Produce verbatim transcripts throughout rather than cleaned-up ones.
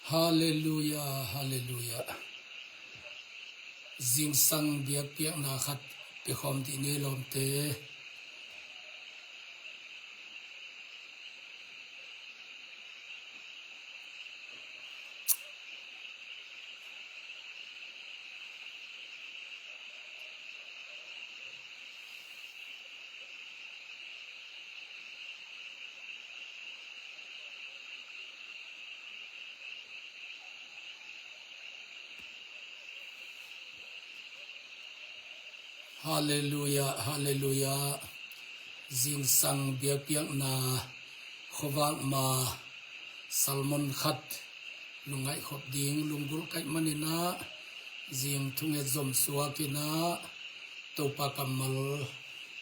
Halleluia, halleluia. Zingsang biakpiakna khat pia khawm dih ni lawmte. Halleluia, halleluia. Zingsang biakpiakna khuavak ma sermon khat lungngaih khop ding lunggulh kaih maninah zing thunget zom suakinah Topa kammal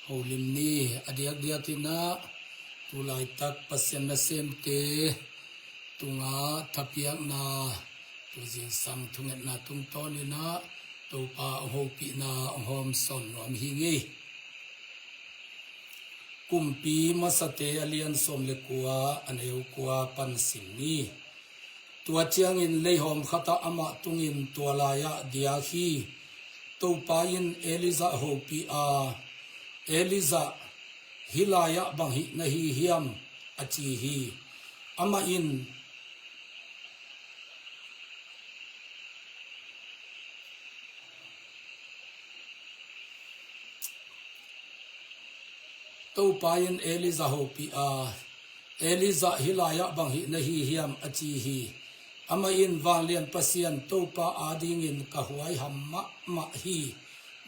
holim ni. A diakdiakinah tulaitak Pasian nasemte tungah thapiakna, tu zingsang thungetna tungtawninah Topa a hopihna a hawmsawn nuam hi ngei. Kumpi Masate a lian sawm le kua, a neu kua pan sim ni. Tua ciangin leihawm khatah amah tungin tua lai-ah diak hi. Topa in Elijah hopih a, Elijah, hih lai-ah bang hih na hi hiam? A ci hi. Amah in, Topa in Elijah hopih a, Elijah, hih lai-ah bang hih na hi hiam? A ci hi. Amah in, Vanglian Pasian Topa adingin ka huaiham mahmah hi.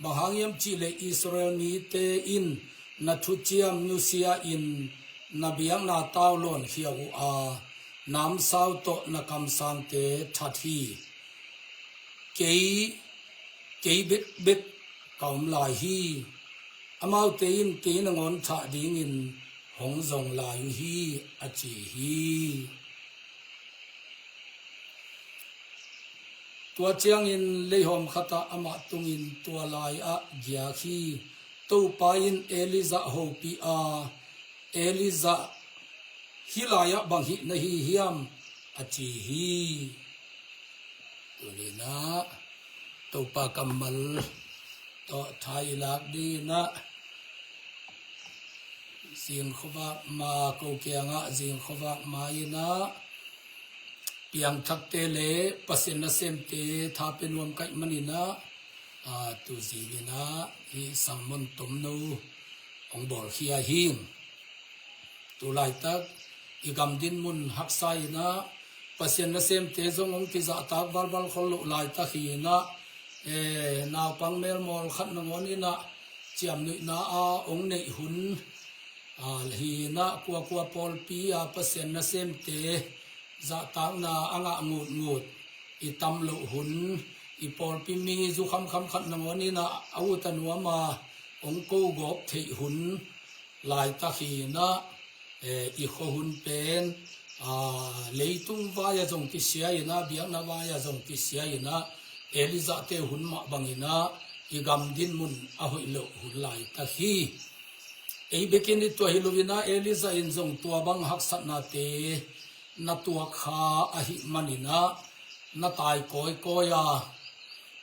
Bang hang hiam cihleh Israel mite in na thuciam nusia-in na biakna tau lawnkhia uh a, namsau tawh na kamsangte that hi. Kei, kei bekbek ka om lai hi. Amaute in kei nangawn thah dingin hong zong lai uh hi, a ci hi. Tua ciangin leihawm khatah amah tungin tua lai-ah giak hi. Topa in Elijah hopih a, Elijah, hih lai-ah bang hih na hi hiam? A ci hi. Tuninah Topa kammal tawh tha i lak dinginah zing khuavak ma ko kiangah zing khuavak ma inah piangthakte le Pasian nasemte tha pia nuam kaih maninah, a, tu zinginah hih sermon tomno hong bawlkhia hi. Tulaitak i gam dinmun haksa inah Pasian nasemte zong hong kizahtak valval khol loh laitak hi inah, e, naupang melmawl khat nangawn inah ciamnuihna a hong neih hun, a, hi inah kuakua pawlpi a Pasian nasemte zahtakna a ngah ngutngut i tam loh hun, i pawlpi mi zukhamkham khat nangawn inah a ut a nuam a hong ko gawp theih hun laitak hi inah, e, i khuahun pen, a, leitung vai-ah zong kisia inah, biakna vai-ah zong kisia inah, Elijahte hun mah banginah i gam dinmun a hoih loh hun laitak hi. Ei bekin i tuah hi loinah Elijah in zong tua bang haksatnate na tuak kha ahih maninah na tai kawikawi a,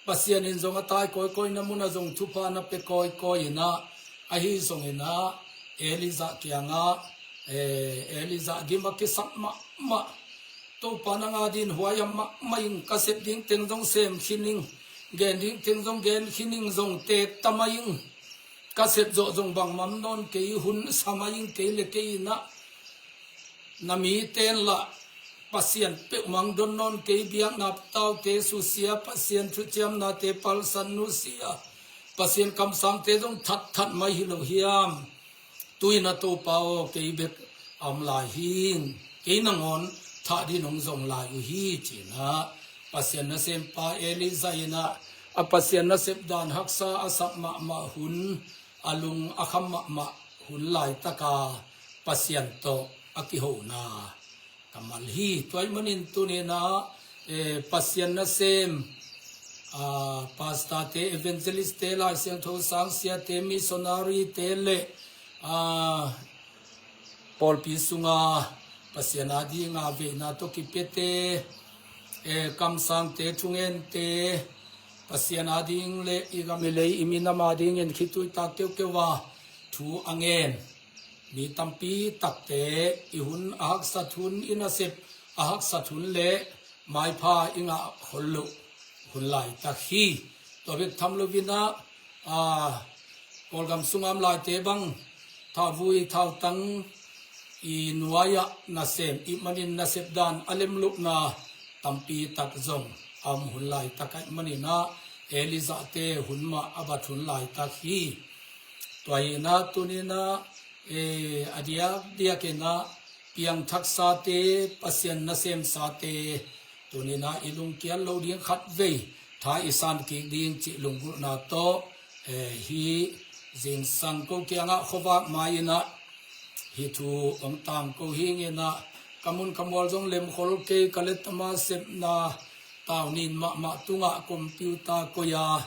Pasian in zong a tai kawikawina munah zong thupha na pia kawikawi inah, ahi zonginah Elijah kiangah, e, Elijah gim a kisap mahmah, Topa nang adin huaiham mahmah ing, ka sep ding teng zong sem khin ing, gen ding teng zong gen khin ing, zong tek ta mai ing, ka sep zawh zong bangmah om nawn kei, hun sa mai ing kei le kei inah, na mite in lah Pasian peuhmah hong don nawn kei, biakna taute susia, Pasian thuciamnate palsan nusia, Pasian kamsangte zong thatthat mai hi lo hiam? Tu-in a Topa aw, kei bek a om lai hi, kei nangawn thah dingin hong zong lai uh hi, ci-inah Pasian nasempa Elijah inah a Pasian nasep dan haksa a sak mahmah hun, a lung a kham mahmah hun laitaka Pasian tawh a kihona kammal hi. Tua ahih manin tuninah, eh, Pasian nasem, ah, pastorte, evangelistte, Lai Siangtho sangsiate, missionaryte le, ah, pawlpi sunga Pasian adinga veina tawh kipiate, E, kamsangte, thungente, Pasian ading le i gam i lei i minam adingin khitui tak keukeu a thu a ngen mi tampi takte i hun a haksat hun, i nasep a haksat hun le maipha i ngah khol loh hun laitak hi. Tua bek tham lo-in ah, a, Kawlgam sungah om laite bang thauvui thautang i nuai-ah nasem i hih manin nasep dan a lem lohna tampi tak zong a om hun laitak ahih manin ah Elijah-te hun mah a bat hun laitak hi. Tua hi-in ah tuni-in ah, e, a diakdiakin ah piangthaksate, Pasian nasemsate, tuni-in ah i lungkiat loh ding, khatvei tha i san kik ding cih lunggulhna tawh, e, hih zingsang ko kiangah khuavak mai-in ah hih thu hong tangko hi ing in ah, ka mun ka mual zong lemkhol kei, ka lettama sepna tau nin mahmah tungah computer koi-a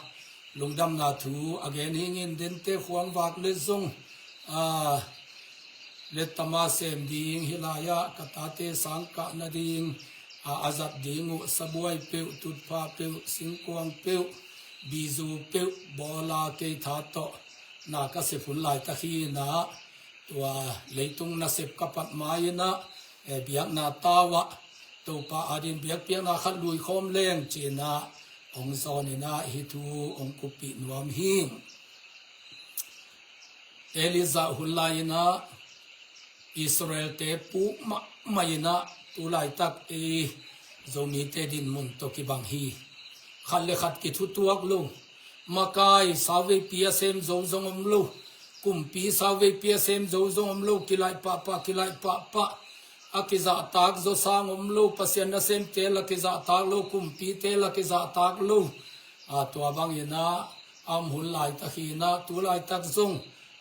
lungdamna thu a gen hi ing in, dente khuang vak le zong, a, lettama sem ding, hih lai-ah ka tate sang kah nading, a, a zat ding uh sabuai peuh, tutphah peuh, singkuang peuh, bizu peuh, bawla kei tha tawh na ka sep hun laitak hi-in ah, tua leitung nasep ka pat mai-in ah, e, biakna tau-ah Topa ading biakpiakna khat lui khawm leng ci-in ah hong zawn in ah hih thu hong kuppih nuam hi. Elijah hun lai-in ah Israel-te puk mahmah in ah tu laitak ei Zomite dinmun tawh kibang hi. Khat le khat kithutuak lo, makai sauveipi a sem zo zong om lo, kumpi sauveipi a sem zo zong om lo, kilaih pahpah, kilaih pahpah, a kizahtak zaw sang om lo, Pasian nasemte la kizahtak lo, kumpite la kizahtak lo. A, tua bangin ah a om hun laitak hi-in ah, tu laitak zong,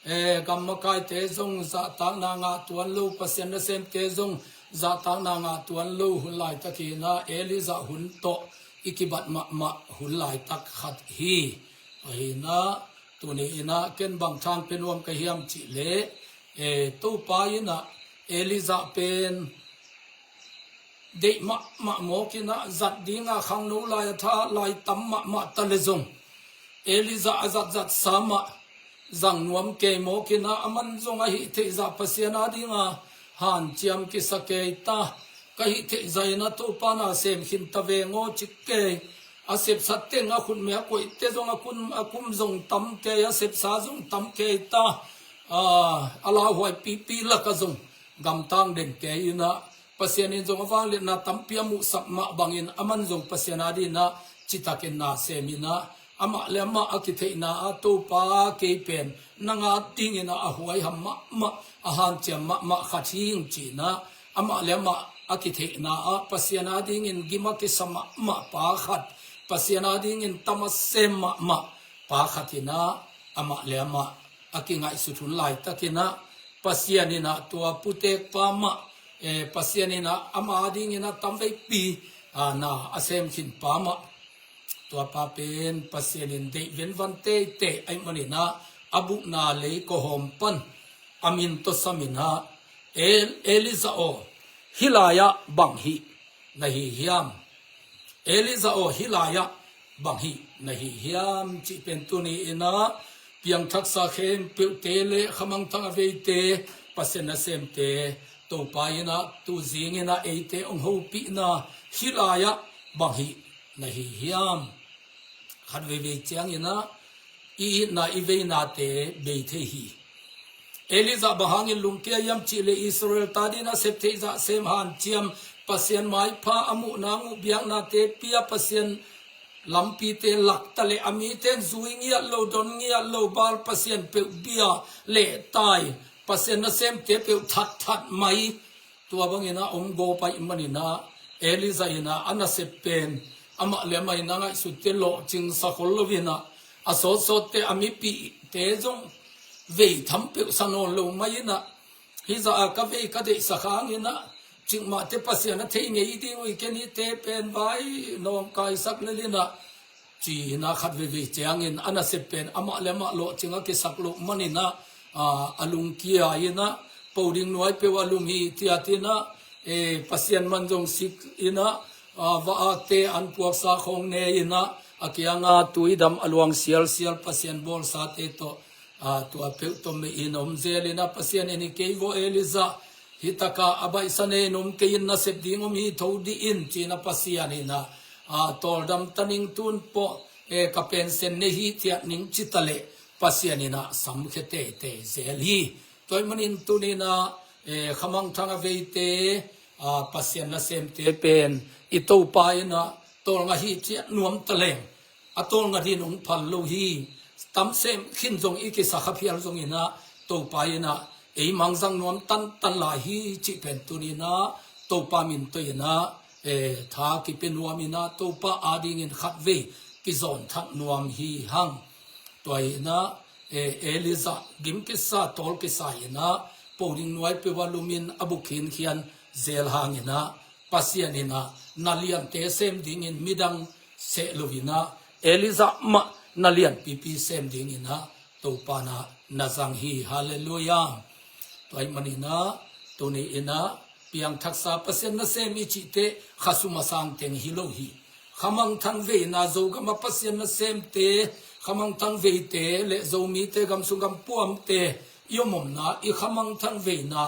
e, gam makaite zong zahtakna ngah tuan lo, Pasian nasemte zong zahtakna ngah tuan lo hun laitak hi-in ah, Elijah hun tawh i kibat mahmah hun laitak khat hi. Ahi-in ah tuni-in ah ken bang thang pia nuam ka hiam cih leh, e, Topa in ah Elijah pen deih mahmah mawk in ah, zat ding a khangno lai a tha lai tam mahmah ta le zong, Elijah a zatzatsa mah zang nuam kei mawk in ah, aman zong a hih theih zah Pasian ading a hanciam kisa kei ta, ka hih theih zah in ah Topa na sem khin ta veng aw ci kei. A sepsa teng a khutme a koihte zong a kum, a kum zong tam kei, a sepsa zong tam kei ta, a, a lauhuai pipi lakah zong gamtang den kei in ah, Pasian in zong a vangliatna tampi a muhsak mah bangin, aman zong Pasian ading in ah citakin na sem in ah, amah le amah a kitheihna ah Topa, kei pen nang ading in ah a huaiham mahmah, a hanciam mahmah khat hi ing ci-in ah, amah le amah a kitheihna ah Pasian adingin gim a kisa mahmah pa khat, Pasian adingin tam a sem mahmah pa khat in ah, amah le amah a kingaihsut hun laitakin ah, Pasian in ah tua putek pa mah, e, Pasian in ah ama adingin ah tamveipi, a, na a sem khin pa mah, tua pa pen Pasian in deih venvan teitei ahih manin ah, a bukna lei kawhawm pan a min tawh sam in ah, El-, Elijah aw, hih lai-ah bang hih na hi hiam? Elijah aw, hih lai-ah bang hih na hi hiam cih pen tuni-in ah piangthaksa khempeuhte le khamangthang a veite, Pasian nasemte, Topa in ah tuzing in ah eite hong hopihna hih lai-ah bang hih na hi hiam? Khat veivei ciangin ah i itna i veinate bei thei hi. Elijah bang hangin lungkia hiam cih leh Israel-te ading a sep theih zah sem hanciam, Pasian maipha a muh nang uh biaknate pia, Pasian lampite lak ta leh a mite in zui ngiat lo, don ngiat lo, Baal pasian peuh bia leh tai, Pasian nasemte peuh thatthat mai. Tua bangin ah om gawp ahih manin ah, Elijah in ah a nasep pen amah le amah in a ngaihsutte lawhcingsa khol lo-in ah, a sawtsawtte, a mipihte zong vei tham peuh sa nawn lo mai in ah, hih zah a ka vei ka deihsak hangin ah, cikmahte Pasian a thei ngei ding uh hi, ken hihte pen vai nawngkaisak lel in ah, ci-in ah khat veivei ciangin a nasep pen amah le amah lawhcing a kisak loh manin ah, a, a lungkia in ah, po ding nuai peuh a lum hi, tiat in ah, e, Pasian man zong sik in ah, a, va-akte an puaksa khawng ne in ah, a kianga tuidam a luang sialsial Pasian bawlsate tawh, a, tua peuh tawh mei in om zel in ah, Pasian in hi kei vaw Elijah, hi taka a baihsa nei in om kei in, nasep ding om hi, tho dih in, ci-in ah Pasian in ah, a, tawldam taning tun pawh, e, ka pension nei hi, ciat ning ci taleh Pasian in ah samkhia teitei zel hi. Tua ahih manin tuni in ah, e, khamangthang a veite, a, Pasian nasemte pen i Topa in ah tawlnga hi ciat nuam taleng, a tawlnga ding hong phal lo hi. Tam sem khin zong i kisa kha phial zong in ah, Topa in ah ei mangzang nuam tantan lai hi cih pen tuni in ah Topa min tawh in ah, e, tha kipia nuam in ah, Topa adingin khatvei kizawn thak nuam hi hang. Tua hi in ah, e, Elijah gim kisa, tawl kisa in ah, poding nuai peuh ah lum in a buk khinkhian zel hang in ah, Pasian in ah na liante sem dingin midang seh lo in ah, Elijah mah na lianpipi sem ding in ah, Topa in ah na zang hi. Halleluiah. Tua ahih manin ah, tuni in ah, piangthaksa Pasian nasem i cihte khasum a sang teng hi lo hi. Khamangthang veina, Zogam a Pasian nasemte, khamangthang veite le Zomite, gamsung gampuamte i om omna, i khamangthang veina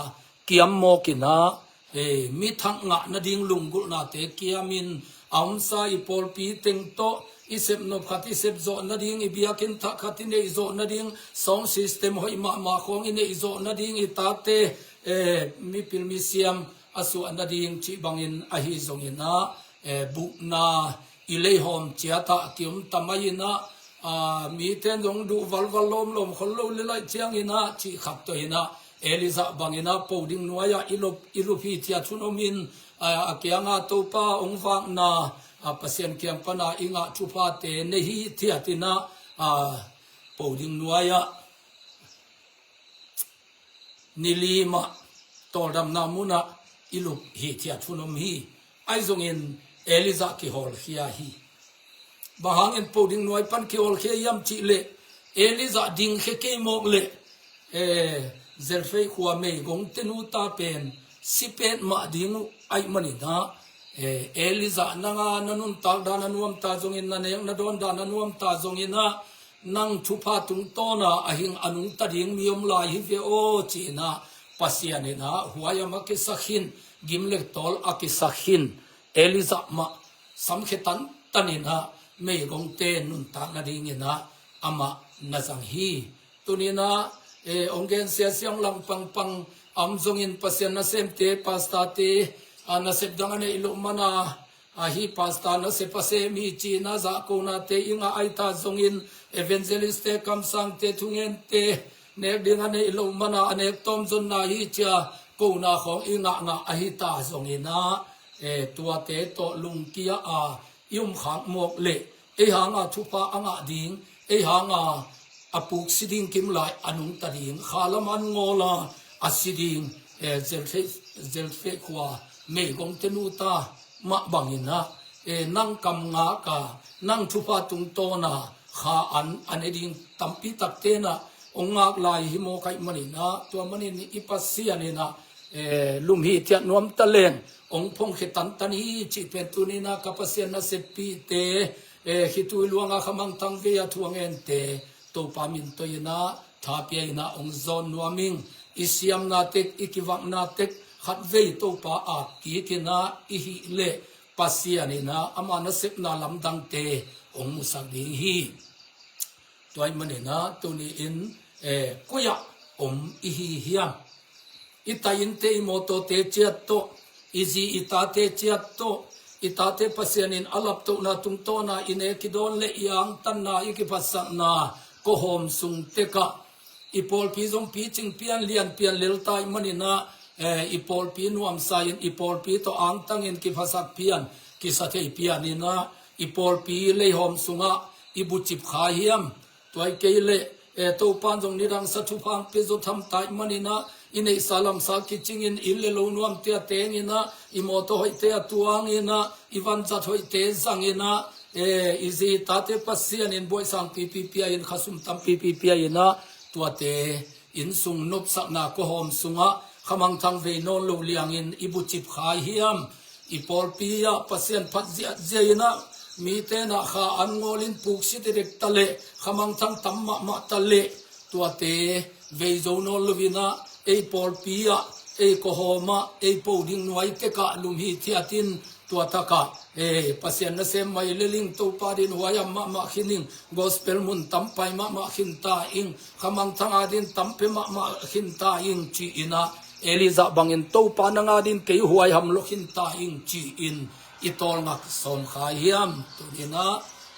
kiam mawk in ah, e, mi thak ngah nading lunggulhnate kiamin, a omsa i pawlpi teng tawh i sepnop khat i sep zawh nading, i biakinn thak khat i neih zawh nading, sound system hoih mahmah khawng i neih zawh nading, i tate, e, mipil misiam a suah nading cih bangin ahi zong in ah, e, bukna i leihawm ciat ah kiom ta mai in ah, a, mite in zong duh valval lawmlawm khol lo leh laih ciang in ah, cih khat tawh in ah, Elijah bang in ah poding nuai ah i lup, i lup hithiat hun om in, a, a kianga Topa hong vakna, a, Pasian kiang pan a i ngah thuphate nei hithiat in ah, a, poding nuai ah ni li mah tawldamna mun ah i lup hithiat hun om hi. Ahi zongin Elijah kihawlkhia hi. Bang hangin poding nuai pan kihawlkhia hiam cih leh, Elijah dingkhia kei mawk leh, e, Zarephath khua meigongte nu ta pen si petmah ding uh ahih manin ah, e, Elijah, nang a na nuntak dan a nuam ta zongin, na nek na dawn dan a nuam ta zongin ah, nang thupha tungtawn a a hing a nungta ding mi om lai hi ve aw, ci-in ah Pasian in ah huaiam a kisa khin, gim le tawl a kisa khin Elijah mah samkhia tantan in ah meigongte nuntak nading in ah amah na zang hi. Tuni in ah, e, hong gensia siang lang pangpang a om zongin Pasian nasemte, pastorte, a, nasep dang a neih loh man a, a, hi pastor nasep a sem hi ci-in ah zahkonate i ngah ahi ta zongin, evangelistte, kamsangte, thungente, nek ding a neih loh man a, a nek tawm zonna hi ci-a kona khawng i ngahngah ahi ta zongin ah, e, tuate tawh lungkia a i om khak mawk leh, ei hang a thupha a ngah ding, ei hang a a puk si ding kim lai a nungta ding, kha lam an ngawl a a si ding, e, Zarephath, Zarephath khua meigongte nu ta mah bang in ah, e, nang kam ngak a, nang thupha tungtawn a kha an a ne ding tampi takte in ah hong ngak lai hi mawk ahih manin ah, tua manin i Pasian in ah, e, lum hithiat nuam ta leng hong phongkhia tantan hi cih pen tuni in ah ka Pasian naseppihte, e, khitui luang a khamangthang vei a thu a ngente Topa min tawh in ah tha pia in ah hong zawn nuam ing. I siamna tek, i kivakna tek khatvei Topa ap kik in ah i hih leh Pasian in ah ama nasepna lamdangte hong musak ding hi. Tua ahih manin ah tuni in, e, koi ah om i hi hiam? I ta innte, i mawtawte ciat tawh, i zi i tate ciat tawh, i tate Pasian in a laptohna tungtawn a i nek i dawn le i angtanna, i kiphatsakna, kawhawm sung tek ah i pawlpi zong picing pian, lian pian lel ta ahih manin ah, e, i pawlpi nuamsa in, i pawlpi tawh angtang in kiphasak pian, kisa thei pian in ah, i pawlpi leihawm sungah i bucip kha hiam? Tua hi kei leh, e, Topa in zong nidang sa thupha hong pia zo tham ta ahih manin ah, i neihsa lamsa kicing in, inn le lo nuamte a teng in ah, i mawtaw hoihte a tuang in ah, i vanzat hoihte zang in ah, e, i zi i tate Pasian in buaihsang pipi pia in, khasum tam pipi pia in ah, tuate inn sung nopsakna kawhawm sungah khamangthang vei nawn lo liang in i bucip kha hiam? i pawlpi ah Pasian phat ziahziah in ah, mite in ah kha an ngawlin puksi dekdek ta leh, khamangthang tam mahmah ta leh, tuate vei zo nawn lo in ah, ei pawlpi ah, ei kawhawm ah, ei po ding nuai tek ah lum hithiat in, tua tak ah, eh, Pasian nasem mah hi lel ing, Topa adingin huaiham mahmah khin ing, gospel mun tam pai mahmah khin ta ing, khamangthang adingin tam pia mahmah khin ta ing, ci-in ah, Elijah bangin Topa nang adingin kei huaiham lua khin ta ing, ci-in i tawlnga sawm kha hiam? Tuni in ah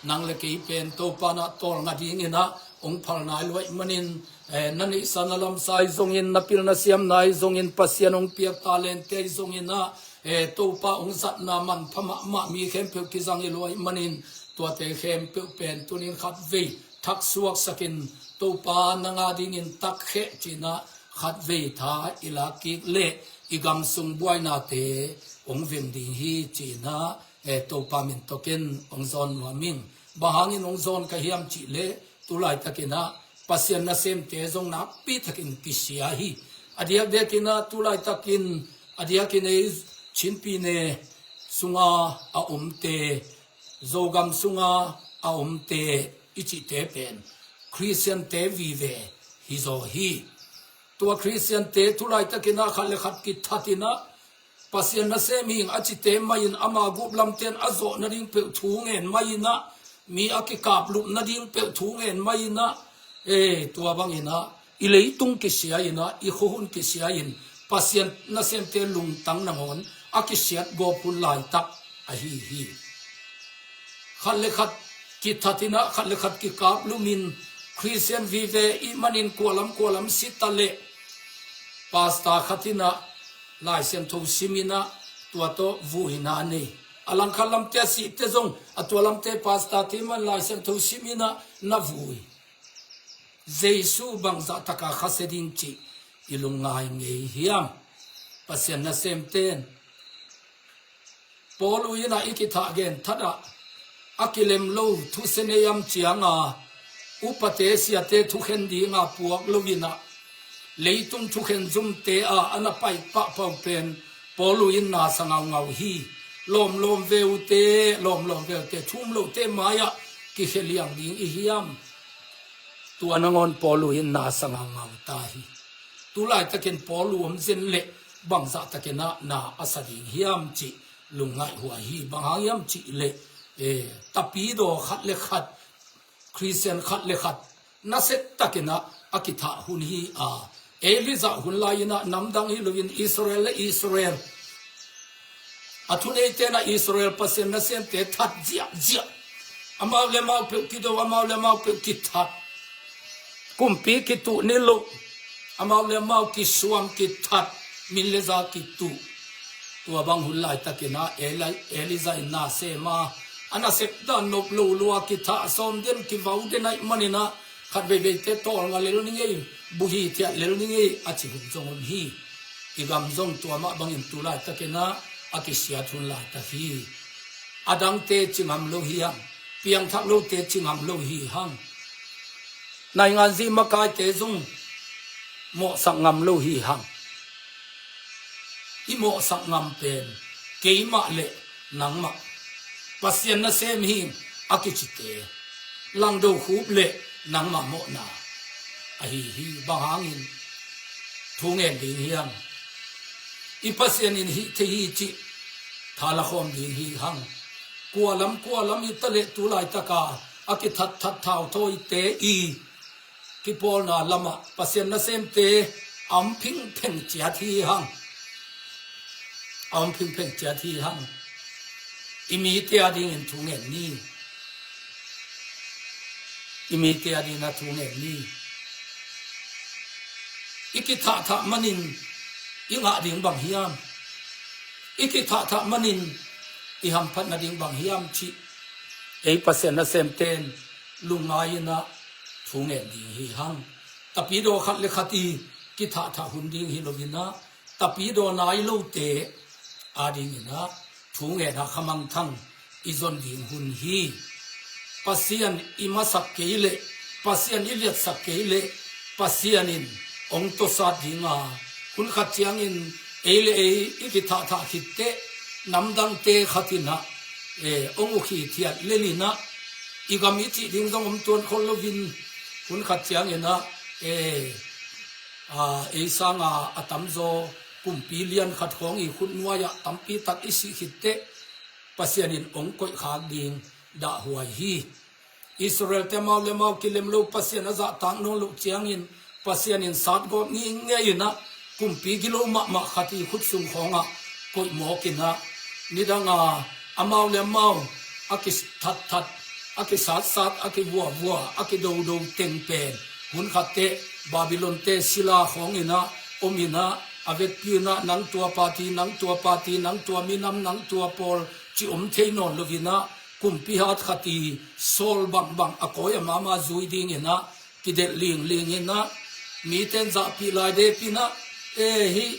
nang le kei pen Topa in ah tawlnga dingin ah hong phal nai lo ahih manin, eh, na neihsa na lamsa ahi zongin, na pilna siamna ahi zongin, Pasian hong piak talente ahi zongin ah, eh, Topa hong zatna manpha mahmah mi khempeuh kizang hi lo ahih manin, tuate khempeuh pen tuni in khatvei thaksuaksakin, Topa nang adingin takkhe ci-in ah khatvei tha i lak kik leh, i gam sung buainate hong veng ding hi, ci-in ah, eh, Topa min tawh ken hong zawn nuam ing. Bang hangin hong zawn ka hiam cih leh, tu laitakin ah Pasian nasemte zong nakpi takin kisia hi. A diakdiakin ah tu laitakin, a diakin ei Chin pyine sunga a omte, Zogam sunga a omte i cihte pen Khristiante vive hi zaw hi. Tua Khristiante tu laitakin ah khat le khat kithatin ah, Pasian nasem hi ing a cite mah in, ama gup lamte in a zawh nading peuh thu ngen mah in ah, mi a kikaplup nading peuh thu ngen mah in ah, eh, tua bangin ah i leitung kisia in ah, i khuahun kisia in, Pasian nasemte lungtang nangawn a kisiat gawp hun laitak ahi hi. Khat le khat kithatin ah, khat le khat kikaplumin, Khristian vive i hih manin kua lam kua lam si ta leh, pastor khat in ah Lai Siangtho sim in ah, tua tawh vuina nei. A langkhat lamte a sihte zong, a tua lamte pastorte i hih man Lai Siangtho sim in ah na vui. Jesu bangzah taka khasia ding cih i lungngai ngei hiam? Pasian nasemte in Paul uh in ah i kithah gen thadah, a kilem lo thusia nei am cianga, upate siate thukhen dinga puak lo in ah, leitung thukhen zumte a a na pai pahpah uh pen Paul uh in na sa ngaungau hi. Lawmlawm ve uhte, lawmlawm ve uhte, thu um lote mai-ah kikhia liang ding i hiam? Tua nangawn Paul uh in na sa ngaungau ta hi. Tu laitakin Paul uh om zen leh bangzah takin ah na a sa ding hiam cih lungngaih huai hi. Bang hang hiam cih leh, eh, tapidaw khat le khat, Khristian khat le khat nasep takin ah a kithah hun hi a, Elijah hun lai-in ah namdang hi loin Israel le Israel a thuneite in ah Israel Pasian nasemte that ziahziah. Amau le amau peuh kido, amau le amau peuh kithat. Kumpi kituh ni lo, amau le amau kisuam kithat, min le za kituh. Tua bang hun laitakin ah Eli-, Elijah in na sem a, a nasep dan nop lo lua, kithah sawm den, kivau den ahih manin ah, khat veiveite tawlnga lel ni ngei, buhi thiat lel ni ngei a ci hun zong om hi. I gam zong tua mah bangin tu laitakin ah a kisiat hun laitak hi. A dangte ci ngam lo hi hang, piangthak lote ci ngam lo hi hang. Nainganzi makaite zong mawhsak ngam lo hi hang. I mawhsak ngam pen keimah le nangmah, Pasian nasem hi ing a kicite, Langdo Khup le nangmah mawhna ahi hi. Bang hangin thu ngen ding hiam? I Pasian in hih thei hi cih thala khawm ding hi hang. Kua lam kua lam hi ta leh tu laitaka a kithatthat thauthawite i kipawlna lamah Pasian nasemte a om phingpheng ciat hi hang. A om phingpheng ciat hi hang. I mite adingin thu ngen ni. I mite adingin a thu ngen ni. I kithahthah manin i ngah ding bang hiam? I kithahthah manin i hamphat nading bang hiam cih ei Pasian nasemte in lungngai-in ah thu ngen ding hi hang. Tapidaw khat le khat i kithahthah hun ding hi loin ah, tapidaw nai lote adingin ah thu ngen ah khamangthang i zon ding hun hi. Pasian i masak kei leh, Pasian i liatsak kei leh, Pasian in hong tawsat ding a, hun khat ciangin ei le ei i kithahthah khit teh namdangte khat in ah, eh, hong ukhi thiat lel in ah, i gam i cih ding zong om tuan khol loin, hun khat ciangin ah, eh, a, ei sanga a tamzaw kumpi lian khat khawng i khut nuai-ah tampi tak i sih khit teh Pasian in hong koih khak ding dahhuai hi. Israel-te amau le amau kilem lo, Pasian a zahtak nawn loh ciangin Pasian in satgawp ngingei in ah, kumpi gilo mahmah khat i khut sung khawngah koih mawk in ah, nidanga amau le amau a kithatthat, a kisatsat, a kivuavua, a kidodo teng pen hun khat teh Babylon-te sila khawng in ah om in ah, a vekpi in ah nang tua party, nang tua party, nang tua minam, nang tua pawl ci om thei nawn lo in ah, kumpi hat khat i sawl bangbang a kawi a mahmah zui ding in ah kidelh lingling in ah, mite in zahpih lai dep in ah, e, hih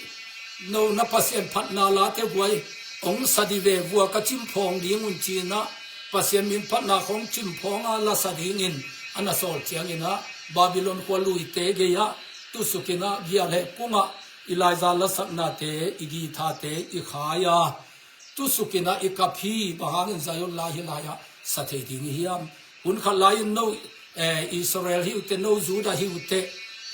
no na Pasian phatna late guai, hong sa dih ve, vua ka cimphawng ding un ci in ah, Pasian min phatna khawng cimphawng a lasa dingin a na sawl ciangin ah, Babylon khua luite gei-ah tusuk in ah, gialheh kungah i laiza lasaknate, i guitar-te i khai a, tusuk in ah i kap hi. Bang hangin Zion lai hih lai-ah sa thei ding i hiam? Hun khat lai-in no, eh, Israel hi uh teh, no Judah hi uh teh,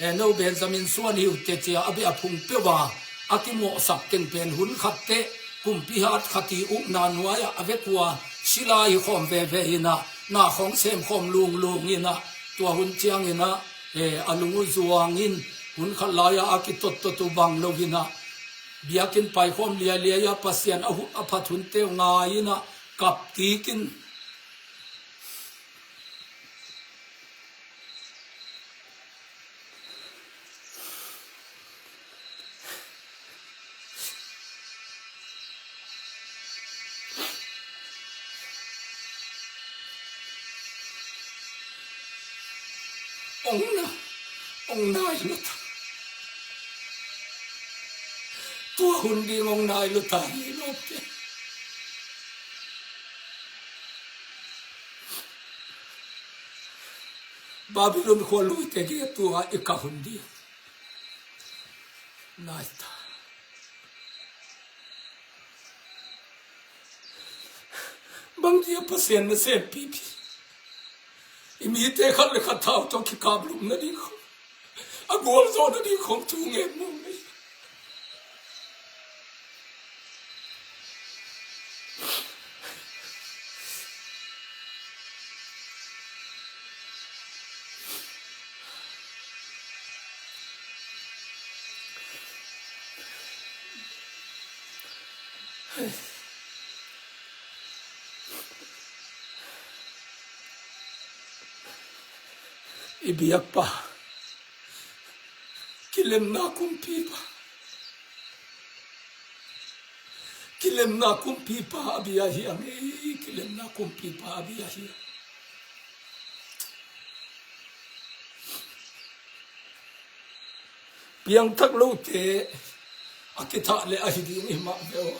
eh, no Benjamin suan hi uh teh ci-a a beh a phung peuh a a kimawhsak teng pen hun khat teh kumpi hat khat i ukna nuai-ah a vek uh a sila hi khawm veve in ah, na khawng sem khawm lunglung in ah, tua hun ciangin ah, eh, a lung uh zuang in, hun khat lai-ah a kitottot uh bang lo in ah, biakinn paikhawm liailiai-a Pasian a hu-, a phat hunte uh ngai in ah kap kik in. Ong na, ong nai lo ta. Tua hun ding ong nai lo ta hi lo te. Babylon khua luite gei-ah tua i kah hun ding nai ta. Bang dia Pasian nasem pipi i mite khat le khat thau tawh kikaplum nading khawng, a gualzawh nading khawng thu ngen mawk na hi. I biakpa, kilemna kumpipa, kilemna kumpipa a bia hi a ngei, kilemna kumpipa a bia hi a. Piangthak lote a kithah le ahi ding hi mah ve aw.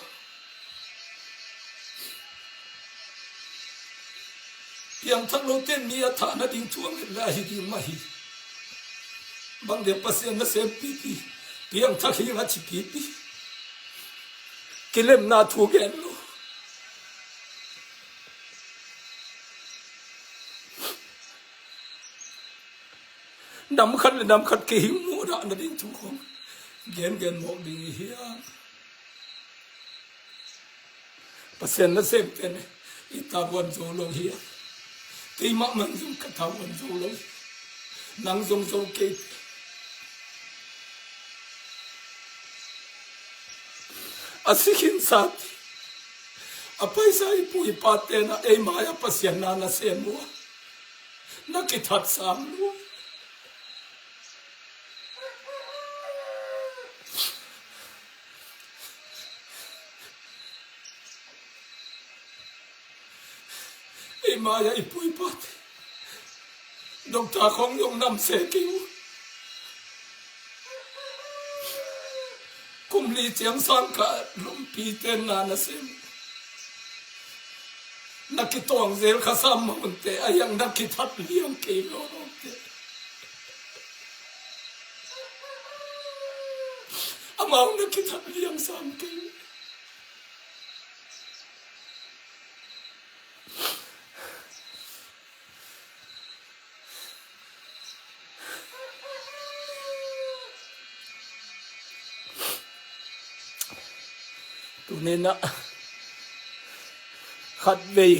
Piangthak lote mi a thah nading thu a nget le ahi ding mah hi. Bang dia Pasian nasem pipi, piangthak hi ing a ci pipi, kilemna thu gen lo. Nam khat le nam khat kihing muhdah nading thu khawng gengen mawk ding i hiam? Pasian nasemte in i tavuan zo lo hiam? Keimah man zong ka tavuan zo lo hi. Nang zong zo kei. A si khinsa, a paisa i pu i pate in ah ei mai-ah Pasian na nasem uh a, na kithat sam lua. Ei mai-ah i pu i pate, doctor khawng zong namse kei uh. Kum li ciang sang kha lumpite na nasem, na kituang zel kha sam mah hunte, a hiang na kithat liang kei lo lo te. Amau na kithat liang sam kei. Nina khatvei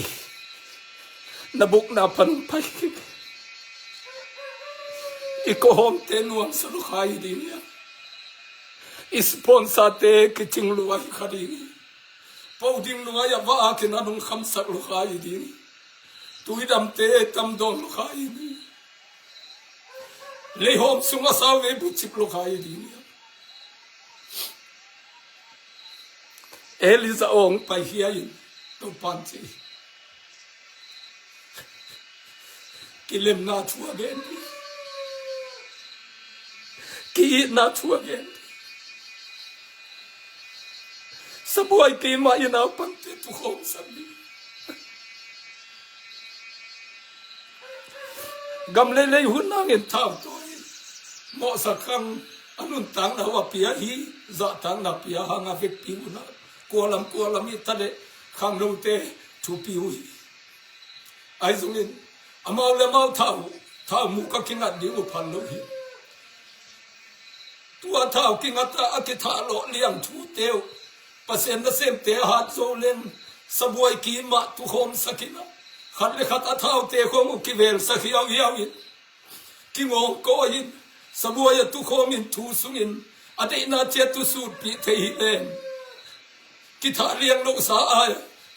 na bukna pan hong pai kik. I kawhawmte nuamsa lukha hi ding hi a, i sponsor-te kicing lua hi kha ding hi. Po ding lua hi a, va a kina nong khamsak lukha hi ding hi. Tuidamte tamdawn lukha hi ding hi. Leihawm sungah sauvei bucip lukha hi ding hi a. Elijah aw hong paikhia in, Topan ci. Kilemna thu a gen ding, ki-itna thu a gen ding. Sabuai keimah i naupangte tukhawmsak ding. Gam leilei hun hangin thautawi mawhsak khang a nuntakna uh a pia hi. Zahtakna pia hang a vekpi hun a kualam kualam i ta leh khangnote thupi uh hi. Ahi zongin amau le amau thau, thau muk a kingat ding uh phal lo hi. Tua thau kingat a, a kithahlawh liang thute uh Pasian nasemte a hat zo leng sabuai keimah tukhawmsak in a, khat le khat a thaute khawng uh kivelsak hiauhiau in, kingawngkawi in, sabuai a tukhawm in thu sungin a deihna ciat uh sutpih thei hi leng kithah liang lohsa a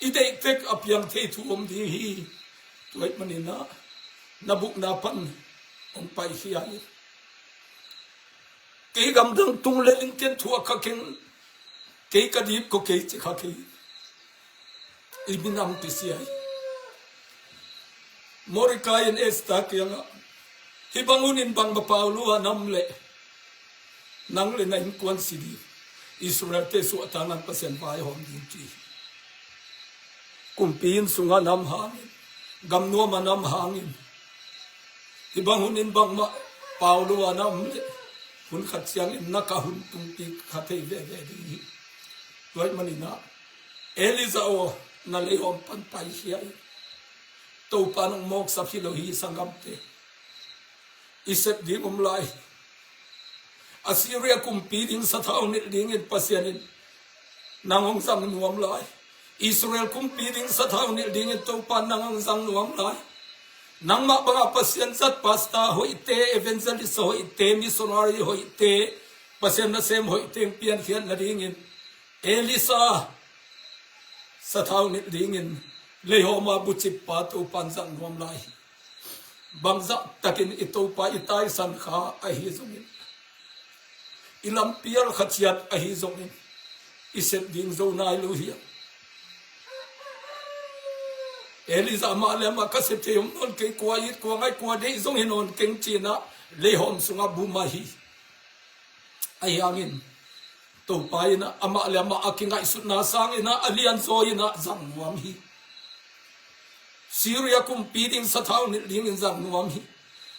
i deih tek a piang thei thu om ding hi. Tua ahih manin ah na bukna pan hong paikhia in. Kei gamdang tung le lingtian thuak kha keng, kei ka dip ko kei ci kha kei. I minam kisia hi. Mordecai in Esther kiangah, hih bang hunin bangmah pau lua nam leh nang le na innkuan si ding, Israel-te suahtakna Pasian vaihawm ding ci hi. Kumpi inn sungah nam hangin, gamnuam a nam hangin, hih bang hunin bangmah pau lua nam leh hun khat ciangin na ka hun tungpi kha thei veve ding hi. Tua ahih manin ah Elijah aw, na leihawm pan paikhia in. Topa nong mawksak hi lo hi sanggamte. I sep ding om lai hi. Assyria kumpi ding sathau nilh dingin Pasian in nang hong zang nuam lai. Israel kumpi ding sathau nilh dingin Topa nang hong zang nuam lai. Nangmah banga Pasian zat pastor hoihte, evangelist hoihte, missionary hoihte, Pasian nasem hoihte hong piankhiat nadingin Elisha sathau nilh dingin leihawm a bucip pa Topan zang nuam lai hi. Bangzah takin i Topa i taisan kha ahi zongin, i lampial kha ciat ahi zongin, i sep ding zo nai lo hiam? Elijah amah le amah ka sep thei om nawn kei, kua it kua ngai kua deih zong hi nawn keng ci-in ah leihawm sungah bum ahi. Ahi hangin Topa in ah amah le amah a kingaihsutna sangin ah a lianzaw in ah zang nuam hi. Syria kumpi ding sathau nilh dingin zang nuam hi.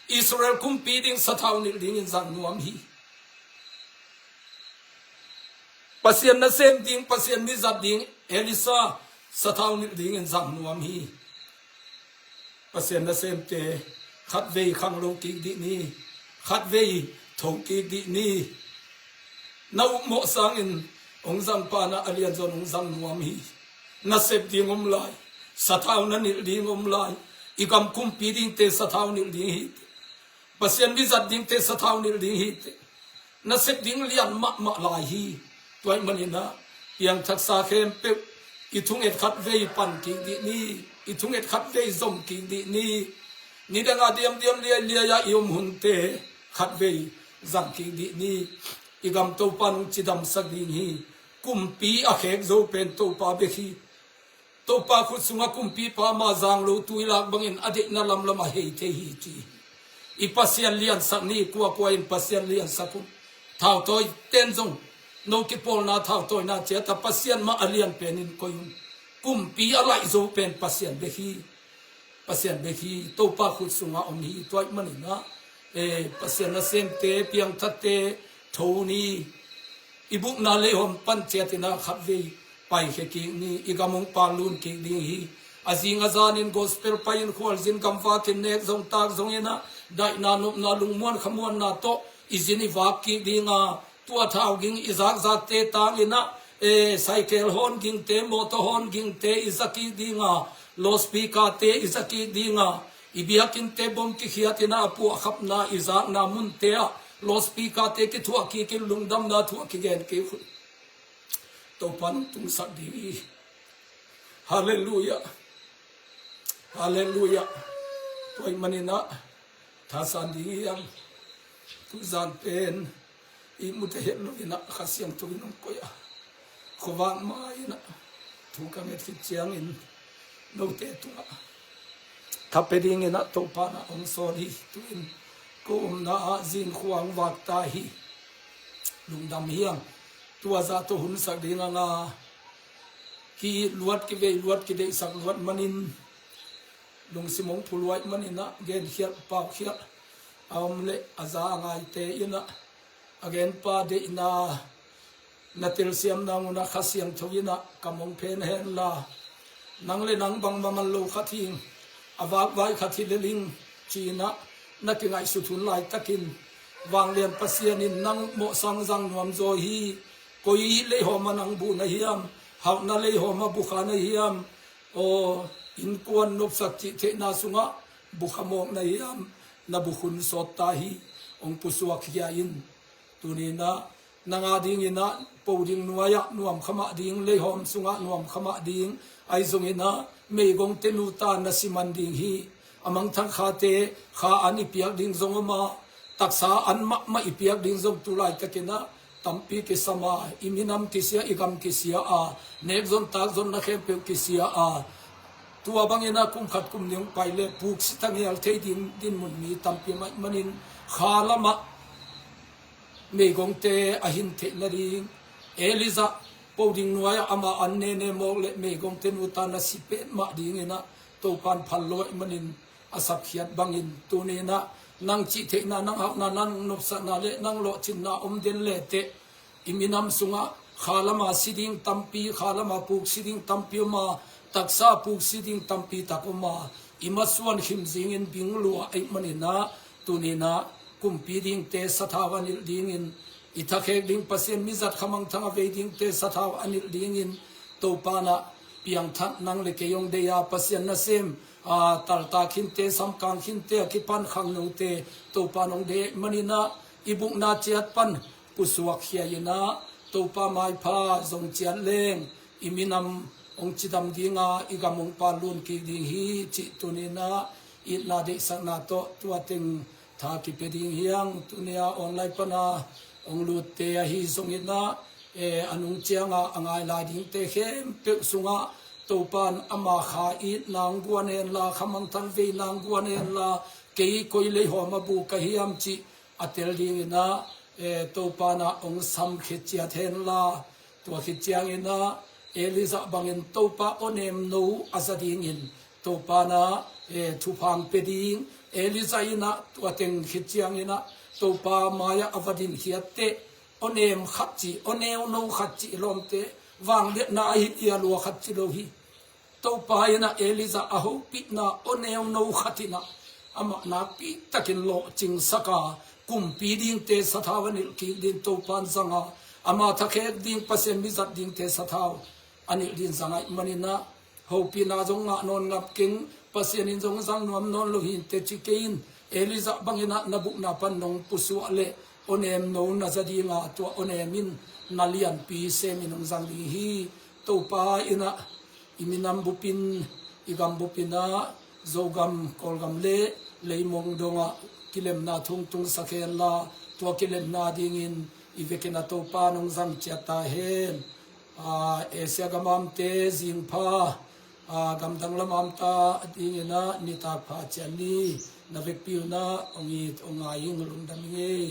Israel kumpi ding sathau nilh dingin zang nuam hi. Pasian nasem ding, Pasian mizat ding Elisha sathau nilh dingin zang nuam hi. Pasian nasemte, khatvei khanglo kik dih ni, khatvei tho kik dih ni. Na upmawh sangin hong zang pa in ah a lianzaw in hong zang nuam hi. Na sep ding om lai, sathau na nilh ding om lai, i gam kumpi dingte sathau nilh ding hi teh. Pasian mizat dingte sathau nilh ding hi teh. Na sep ding lian mahmah lai hi. Tua ahih manin ah piangthaksa khempeuh i thunget khatvei pan kik dih ni, i thunget khatvei zom kik dih ni. Nidang a diamdiam liailiai a i om hunte khatvei zang kik dih ni. I gam Topa in hong cidamsak ding hi. Kumpi a khek zo pen Topa bek hi. Topa khut sungah kumpipa ama zang lo tuilak bangin a deihna lamlam a hei thei hi ci hi. I Pasian liansak ni, kuakua in Pasian liansak un. Thautawi ten zong no kipawlna thautawina ciat a Pasian mah a lian penin koih un. Kumpi a laih zo pen Pasian bek hi. Pasian bek hi. Topa khut sungah om hi. Tua ahih manin ah, eh, Pasian nasemte, piangthakte, tho ni. I bukna leihawm pan ciatin ah khatvei paikhia kik ni, i gam hong pallun kik ding hi. A zing a zanin gospel pai-in khualzin gamvakin nek zong tak zongin ah daihna nopna lungmuan khamuanna tawh i zin i vak kik ding a, tua thau ging i zakzakte tangin ah E, cycle hon gingte, motor hon gingte i zakik dinga, loudspeaker te i zakik dinga, i biakinnte bom kikhiatina a puahkhapna i zakna munte ah loudspeaker te kithuah kikin lungdamna thu a kigen kik hun Topa nong tungsak ding hi. Halleluiah. Halleluiah. Tua ahih maninah thasan ding hi hang. Tuzan pen ihmute het loinah Kha Siangtho in hong koih a, khuavak ma-inah thu ka nget khit ciangin note tungah tha pia dinginah Topa nah hong sawl hi. Tu-in ko omna ah zingkhua hong vak ta hi. Lungdam hi hang. Tua zah tawh hunsak ding hanga ki-it luat, kivei luat, kideihsak luat manin lungsim hong phuluai maninah genkhialh paukhialh a om leh a za a ngaite inah a genpa deihna na telsiamna munah Kha Siangtho inah kam hong phen henla, nang le nang bangmah man lo khat hing, a vakvai khat hi leling ci-inah na kingaihsut hun laitakin, Vanglian Pasian in nang mawhsang zang nuamzaw hi. Koi leihawma nang buh na hiam? Hauhna leihawma bukha na hiam? Aw, innkuan nopsak cih theihna sungah bukha mawk na hiam? Na bukhun sawt ta hi. Hong pusuak khia in. Tuninah nang a dinginah po ding nuai-ah nuam khamah ding, leihawm sungah nuam khamah ding, ahi zonginah meigongte nuta na siman ding hi. A mangthang khate kha an i piak ding zong om a, taksa an mahmah i piak ding zong tu laitakinah tampi kisam a, i minam kisia, i gam kisia a, nekzon takzonna khempeuh kisia a, tua banginah kum khat kum nih hong pai le puksi tanghial thei ding dinmun mi tampi maih manin kha lamah meigongte a hin theih nading, Elijah po ding nuai-ah ama an nene mawk le meigongte nuta na si petmah dinginah Topan phal lo ahih manin a sapkhiat bangin tuninah nang cih theihna, nang hauhna, nang nopsakna le nang lawhcinna om den leteh i minam sungah kha lama si ding tampi, kha lama puksi ding tampi om a, taksa puksi ding tampi tak om a, i masuan khim zingin bing lua ahih maninah tuninah kumpi dingte sathau a nilh dingin, i thakhek ding Pasian mizat khamangthang a vei dingte sathau a nilh dingin Topa nah piangthak nang le kei hong deih a, Pasian nasem a, talta khinte, samkang khinte a kipan khangnote Topa nong deih maninah i bukna ciat pan pusuak khia inah Topa maipha zong ciat leng i minam hong cidam dinga, i gam hong pallun kik ding hi cih tuninah itna deihsakna tawh tua teng tha kipia ding hi hang. Tunia online pana hong lutte ahi zonginah, e, a nung cianga a ngai lai dingte khempeuh sungah Topan ama kha itna hong guan henla, khamangthang veina hong guan henla, kei koi leihawm a bu ka hiam cih a tel dinginah, e, Topa nah hong samkhia ciat henla, tua khit cianginah Elijah bangin Topa awnemno a za dingin Topa nah, e, thupha hong pia ding. Elijah inah tua teng khit cianginah Topa mai-ah a va dinkhiatteh awnem khat cih, awneuno khat cih lawmte, vangliatna a hi dia lua khat ci lo hi. Topa inah Elijah a hopihna awneuno khat inah amah nakpitakin lawhcingsak a, kumpi dingte sathau a nilh kik ding Topan zanga, ama thakhek ding Pasian mizat dingte sathau a nilh ding zang ahih maninah hopihna zong ngah nawn ngap keng, Pasian in zong zang nuam nawn lo hinte ci kei in. Elijah banginah na bukna pan nong pusuah leh awnemno na za dinga, tua awnem in na lianpi semin hong zang ding hi. Topa inah i minam bupin, i gam bupinah Zogam, Kawlgam le leimong dongah kilemna thu hong tungsak henla, tua kilemna dingin i vekin a Topa nong zang ciat ta hen. A, Asia gam amte zingpha, a, gamdang lam amta dinginah nitak pha ciat ni. Na vekpi unah hong it hong ngai ing, lungdam ing ei.